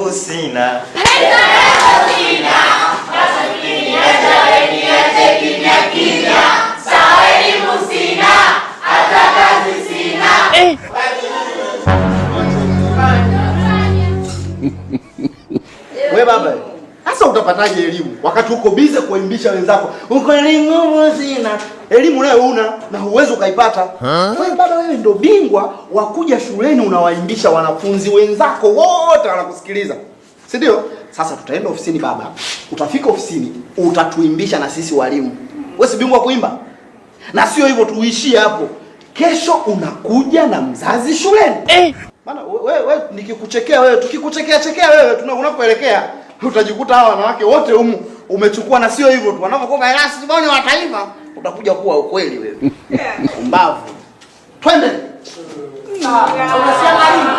Nguvu sina. We baba, sasa utapataje elimu wakati uko bize kuimbisha wenzako? Uko ni nguvu sina. Elimu nayo una na huwezi ukaipata. Wewe baba, wewe ndo bingwa wa kuja shuleni unawaimbisha wanafunzi wenzako wote wanakusikiliza. Si ndio? Sasa tutaenda ofisini baba. Utafika ofisini, utatuimbisha na sisi walimu. Wewe si bingwa kuimba? Na sio hivyo tuishie hapo. Kesho unakuja na mzazi shuleni. Maana wewe we, nikikuchekea wewe, tukikuchekea chekea wewe tuna unapoelekea utajikuta hawa wanawake wote humu umechukua, na sio hivyo tu, wanapokuwa last born wa taifa utakuja kuwa ukweli wewe. Umbavu. Twende. Unasema nini?